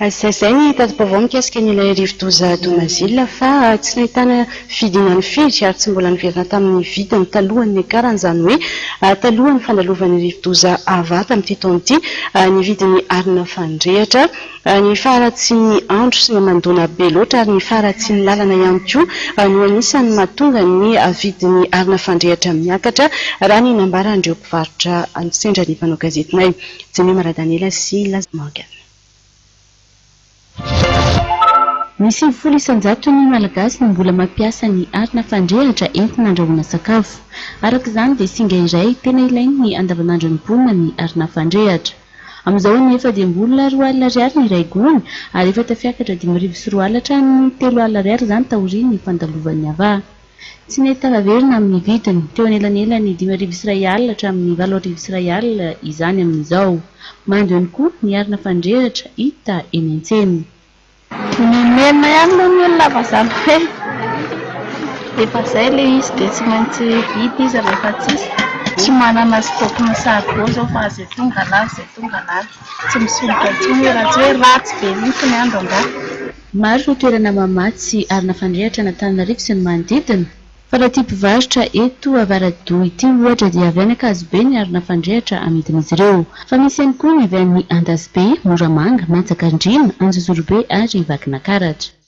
Izay izay ny tati-baovao mikasika ny ilay rivodoza Dumazile fa tsy nahitana fidinany firy ary tsy mbola niverina tamin'ny vidiny talohan'ny niakarany, izany hoe talohan'ny fandalovan'ny rivodoza Ava tamin'ity taona ity ny vidin'ny arina fandrehitra. Ny faharatsian'ny andro sy ny hamandoana be loatra ary ny faharatsian'ny lalana ihany koa no anisan'ny mahatonga ny vidin'ny arina fandrehitra miakatra, raha ny nambaran'ireo mpivarotra sendra ny mpanao gazetinay, Jemima Radaniela sy Laza Morgan. Ny 90 isan-jaton'ny Malagasy no mbola mampiasa ny arina fandrehitra entina andrahoana sakafo. Araka izany dia singa iray tena ilain'ny andavanandron'ny mponina ny arina fandrehitra. Amin'izao anefa dia mbola 20 ariary ny iray gony ary efa tafiakatra 2500 hatramin'ny 3000 ariary izany taorian'ny fandalovan'ny Ava. Tsy nety tafaverina amin'ny vidiny, teo anelanelan'ny 1150 hatramin'ny 8100 izany amin'izao. Mando ihany koa ny arina fandrehitra hita eny an-tsena. Mimenomenona ihany moa ny olona fa izany hoe efa izay ilay izy dia tsy maintsy vita izy rehefa tsisy. Tsy manana stock-na saribao izao fa izay tonga lany, izay tonga lany. Tsy misoloky intsony raha tsy hoe ratsy be mihitsy ny andro angaha. Maro ireo toerana mamatsy arina fandrehitra an'Antananarivo sy ny manodidina. Fa raha ity mpivarotra eto Avaradoha ity ohatra dia avy any Ankazobe ny arina fandrehitra amidin'izy ireo. Fa misy ihany koa ny avy any Andasibe, Moramanga, Manjakandriana, Anjozorobe ary Vakinakaratra.